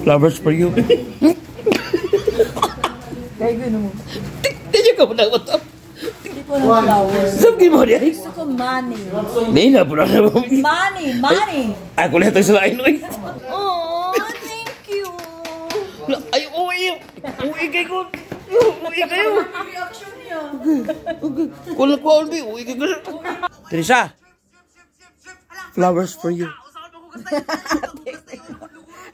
Flowers for you. Kay gano mo. Di ka mo na. Hindi ko na flowers. Sabi mo niya. Gusto ko money. Di na po na. Money, money. Ako na ito sa lain. Oy. Oh, thank you. Ay, uwi. Uwi kayo. Uwi kayo. Reaction niya. Kulang ko, Albi. Uwi kayo. Teresa. Flowers for you.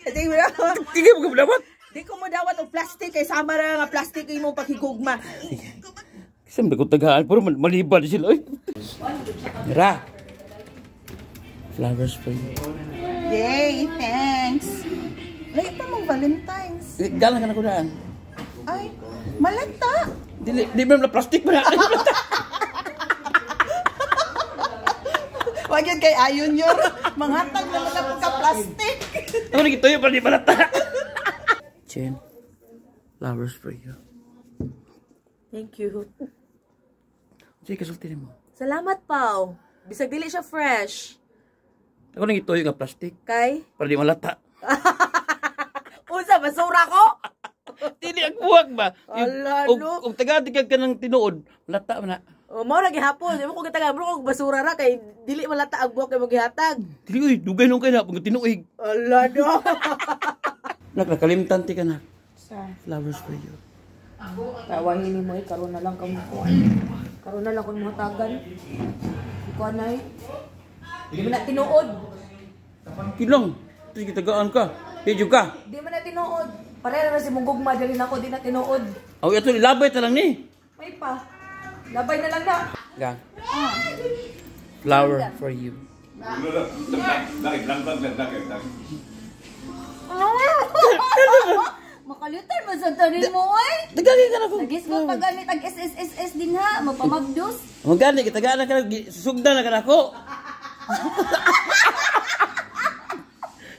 Hindi mo na. Tingin mo ka dapat. Di ko mo dawat og plastic kay sama ra nga plastic imong paghigugma. Siyempre ko tagaan, pero maliban sila. Oy. Mira. Flowers for you. Yay, thanks. Layo pa mong Valentine's. Eh, galang ka na ko daan. Ay, malata. Dili, di ba na plastic ba na? Wag yun kay ayon yun. Manghatag naman na po ka plastic. Ako nagituyo pa di malata. Chen, flowers for you. Thank you. Sige, kasulti mo. Salamat, Pao. Bisag dili siya fresh. Ako nagituyo nga plastic Kay? para di malata. Unsa, basura ko? Dili ang buwag ba? Ala, no. Og taga-tigag ka ng tinuod, malata man na. O, mao ra gihapon. Di mo ko gitagan, bro, kog basura ra kay dili malata ang buwak kay mo gihatag. Dili oy, dugay nung kay na pag tinuig. Ala, no. Nak, nakalimtan ti ka na. Sa Flowers for you. Tawahin ni mo eh, karon na lang kamo. Karon na lang kung mahatagan. Ikaw na eh. Di mo na tinuod. Kilong, sige tagaan ka. Medyo ka. Di mo na tinuod. Pareha na si mong gugma dali nako di na tinuod. Aw, ito ilabay ta lang ni. May pa. Labay na lang na. Gang. Flower for you. Makalitan man sa tanin mo ay. Tagagi ka na ko. Nagis ko pag tag SSSS din ha, mapamagdos. Magani kita na ka sugdan na ka nako.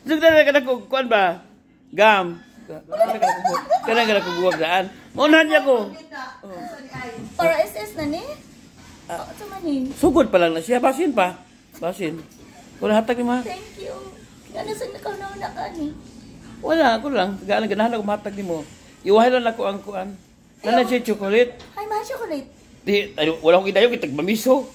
Sugdan na ka nako kuan ba? Gam. Kana ka nako buwag daan. Maunahan niya ko. Para SS na ni. Oh, ito man ni. Sugod pa lang na siya basin pa. Basin. Wala hatag ni ma. Thank you. Ano sa nakauna ka ni? Wala ako lang. Ganahan ganahan ako matag nimo. Iwahay lang ako ang kuan. Nana siya chocolate. Ay, mahal chocolate. Di, ay, wala akong idayo kitag mamiso.